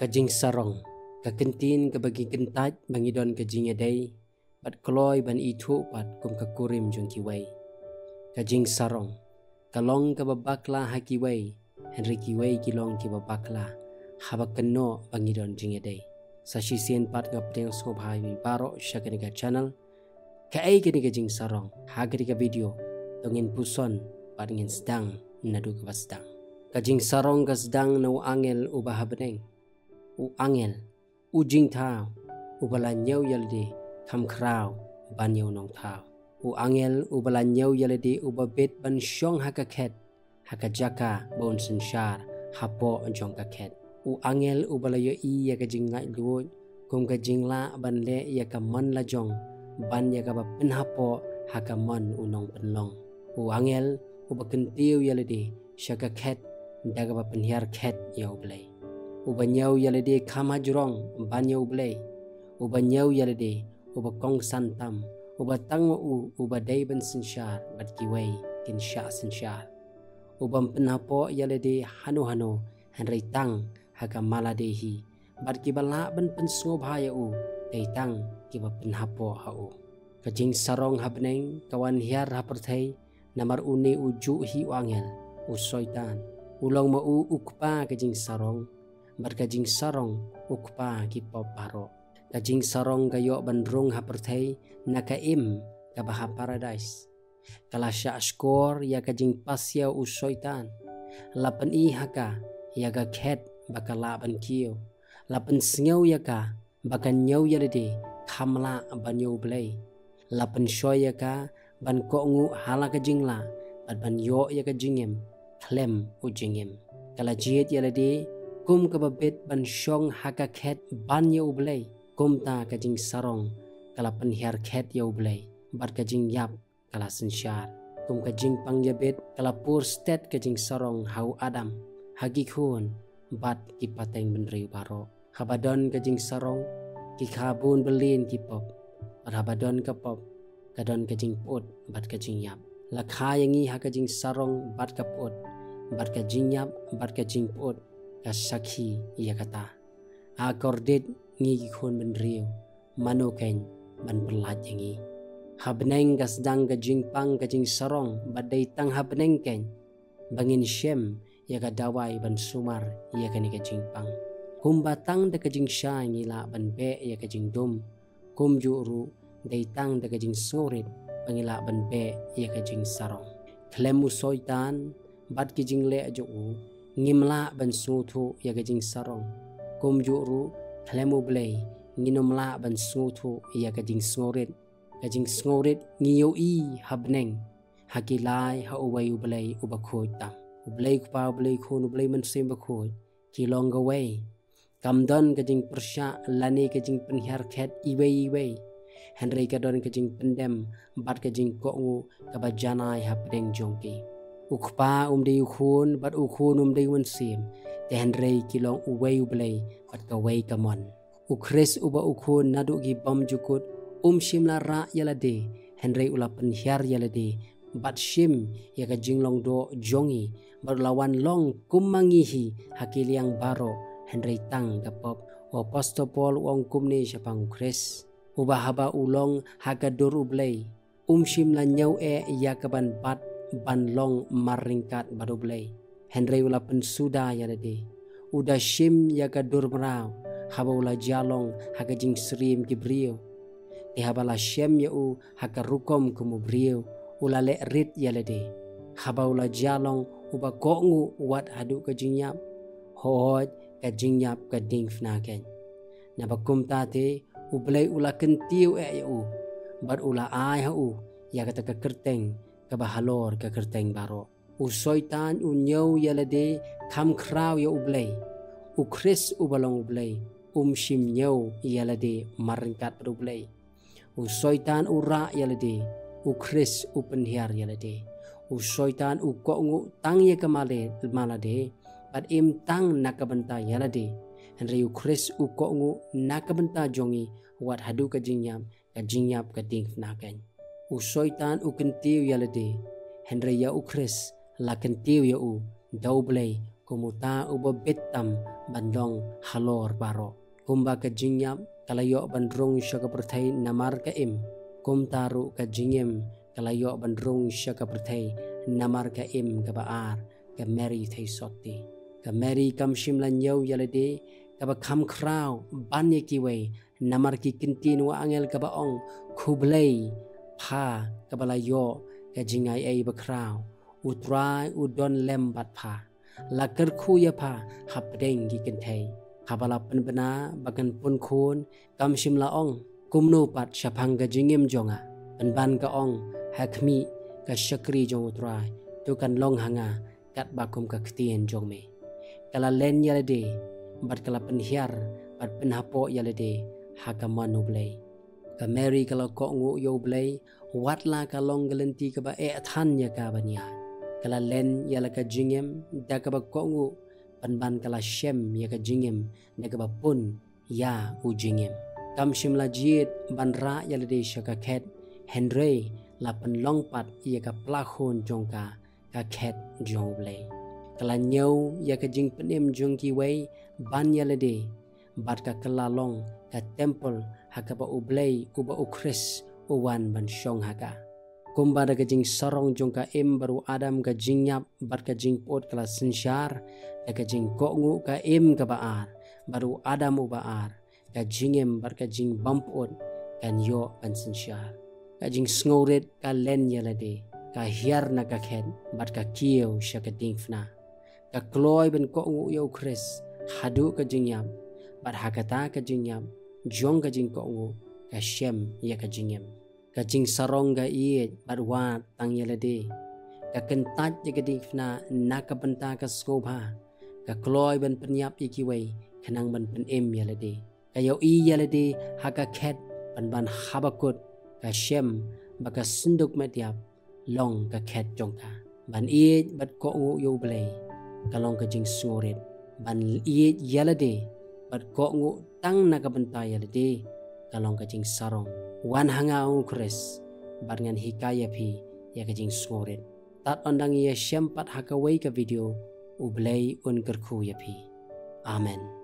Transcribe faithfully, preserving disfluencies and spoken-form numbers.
Ka jingsarong, ka kyntien kaba ngi kyntait ba ngi don ka jingïadei bad kloi ban ithuh pat kum ka kurim jong kiwei. Ka jingsarong ka long kaba bakla ha kiwei, hynrei kiwei ki long kiba bakla haba kynnoh ba ngi don jingïadei. Sa shisien pat nga pdiang sngewbha ïa phi baroh sha kane ka channel. Kaei kane ka jingsarong? Ha kane ka video to ngin puson bad ngin sdang naduh kaba sdang. Ka jingsarong ka sdang na u angel uba ha bneng. U angel, u jingthaw, uba la ñiew ïalade kham khraw ban ïa u nongthaw. U angel uba la ñiew ïalade uba bit ban shong ha ka khet, ha ka jaka ba un synshar hapoh jong ka khet. U angel uba la ïohi ïa ka jinglaitluid kum ka jinglah ban leh ïa ka mon lajong ban ïa kaba pynhapoh ha ka mon u nongpynlong. U angel uba kyntiew ïalade sha ka khet da kaba pynhiar khet ïa U Blei. Uba ñiew ïalade kham hajrong ban ïa U Blei. Uba ñiew ïalade uba kongsan tam, uba tang ma u uba dei ban synshar bad kiwei kin shah synshar. Uba ym pynhapoh ïalade hano hano, hynrei tang ha ka mala de hi, bad kiba lah ban pynsngewbha ïa u dei tang kiba pynhapoh ha u. Ka jingsarong ha bneng ka wan hiar ha pyrthei namar une u juh hi u angel, u Soitan. U long ma u u kpa ka jingsarong, bad ka jingsarong u kpa ki pop baroh. Ka jingsarong ka ïoh ban rung ha pyrthei na ka im kaba ha paradais. Ka la shah shkor ïa ka jingpasiaw u Soitan. La pyni ha ka ïa ka khet ba ka lah ban kiew. La pynsngew ïa ka ba ka ñiew ïalade kham lah ban ïa U Blei. La pynshoi ïa ka ban kohnguh ha la ka jinglah bad ban ïoh ïa ka jingim khlem u jingim. Ka la jied ïalade kum kaba bit ban shong ha ka khet ban ïa U Blei. Kumta ka jingsarong ka la pynhiar khet ïa U Blei bad ka jingïap ka la synshar. Kum ka jingpang ïabit ka la pur stet ka jingsarong ha u Adam, ha ki khun bad ki pateng bynriew baroh. Haba don ka jingsarong, ki kha bun bylliñ ki pop. Bad haba don ka pop, ka don ka jingpyut bad ka jingïap. La kha ïa ngi ha ka jingsarong bad ka pyut, bad ka jingïap bad ka jingpyut ka sakhi ïa kata. Akordit ngi ki khun bynriew, mano keiñ ban pyllait ïa ngi? Ha bneng ka sdang ka jingpang ka jingsarong bad dei tang ha bneng keiñ ba ngin shem ïa ka dawai ban sumar ïa kane ka jingpang. Kumba tang da ka jingshai ngi lah ban beh ïa ka jingdum, kumjuh ruh dei tang da ka jingsngewrit ba ngi lah ban beh ïa ka jingsarong. Khlem u Soitan bad ki jingleh jong u, ngim lah ban sngewthuh ïa ka jingsarong. Kumjuh ruh khlem U Blei ngin ym lah ban sngewthuh ïa ka jingsngewrit. Ka jingsngewrit ngi ïohi ha bneng, ha ki lai ha uwei U Blei uba khuid tam. U Blei Kpa, U Blei Khun, U Blei Mynsiem Bakhuid ki long kawei. Kam don ka jingpyrshah lane ka jingpynhiar khet iwei iwei, hynrei ka don ka jingpyndem bad ka jingkohnguh kaba janai hapdeng jong ki. U Kpa um dei u Khun bad u Khun um dei u Mynsiem, te hynrei ki long uwei U Blei bad kawei ka mon. U Khrist uba u Khun naduh ki bymjukut um shym la rah ïalade, hynrei u la pynhiar ïalade bad shim ïa ka jinglong doh jong ngi, bad u la wan long kum ma ngi hi ha ki liang baroh, hynrei tang ka pop. U Apostol Paul u ong kumne shaphang u Khrist, uba haba u long ha ka dur U Blei, um shym la ñiew eh ïa ka ban bat ban long marryngkat bad U Blei, hynrei u la pynsuda ïalade. U da shim ïa ka dur mraw haba u la jia long ha ka jingsyriem ki briew. Te haba la shem ïa u ha ka rukom kum u briew, u la leh rit ïalade. Haba u la jia long uba kohnguh wat haduh ka jingïap, hooid, ka jingïap ka diengphna keiñ. Naba kumta te U Blei u la kyntiew eh ïa u, bad u la ai ha u ïa kata ka kyrteng kaba halor ka kyrteng baroh. U Soitan u ñiew ïalade kham khraw ïa U Blei. U Khrist uba long U Blei um shym ñiew ïalade marryngkat bad U Blei. U Soitan u rah ïalade, u Khrist u pynhiar ïalade. U Soitan u kohnguh tang ïa ka male, malade, bad im tang na ka bynta ïalade, hynrei u Khrist u kohnguh na ka bynta jong ngi wat haduh ka jingïap, ka jingïap ka diengphna keiñ. U Soitan u kyntiew ïalade, hynrei ïa u Khrist la kyntiew ïa u da U Blei kum uta uba bit tam ban long halor baroh. Kumba ka jingïap ka la ïoh ban rung sha ka pyrthei namar ka im, kumta ruh ka jingim ka la ïoh ban rung sha ka pyrthei namar ka im kaba ar, ka Mary Theisotti. Ka Mary kam shym la ñiew ïa lade kaba kham khraw ban ïa kiwei, namar ki ktien u angel kaba ong, khublei pha kaba la ïoh ka jingaiei bakhraw, U Trai u don lem bad pha. La kyrkhu ïa pha hapdeng ki kynthei. Haba la pynbna ba kan pun khun, kam shym la ong, kumno pat shaphang ka jingim jong nga? Pynban ka ong, ha khmih, ka shakri jong U Trai, to kan long ha nga katba kum ka ktien jong me. Ka la len ïa lade bad ka la pynhiar bad pynhapoh ïa lade ha ka mon U Blei. Ka Mary ka la kohnguh ïa U Blei, wat la ka long ka lynti kaba eh than ïa ka ban ïaid. Ka la len ïa la ka jingim da kaba kohnguh, pynban ka la shem ïa ka jingim da kaba pun ïa u jingim. Kam shym la jied ban rah ïa lade sha ka khet, hynrei la pynlong pat ïa ka pla khun jong ka, ka khet jong U Blei. Ka la ñiew ïa ka jingpynim jong kiwei ban ïa lade, bad ka kylla long ka templ ha kaba U Blei uba U Khrist u wan ban shong ha ka. Kumba da ka jingsarong jong ka im bad u Adam ka jingïap bad ka jingpyut ka la synshar, da ka jingkohnguh ka im kaba ar bad u Adam uba ar, ka jingim bad ka jingbym pyut kan ïoh ban synshar. Ka jingsngewrit ka len ïa lade, ka hiar na ka khet bad ka kiew sha ka diengphna. Ka kloi ban kohnguh ïa U Khrist haduh ka jingïap, bad ha kata ka jingïap jong ka jingkohnguh ka shem ïa ka jingim. Ka jingsarong ka ïeit bad wad tang ïa lade. Ka kyntait ïa ka diengphna na ka bynta ka sngewbha. Ka kloi ban pynïap ïa kiwei khnang ban pynim ïa lade. Ka ïohi ïa lade ha ka khet, pynban haba kut ka shem ba ka synduk met ïap long ka khet jong ka. Ban ïeit bad kohnguh ïa U Blei ka long ka jingsngewrit. Ban ïeit ïa lade bad kohnguh tang na ka bynta ïa lade ka long ka jingsarong. Wan ha nga, ong U Khrist, bad ngan hikai ïa phi ïa ka jingsngewrit. Tad ynda ngi ïashem pat ha kawei ka video, U Blei un kyrkhu ïa phi. Amen.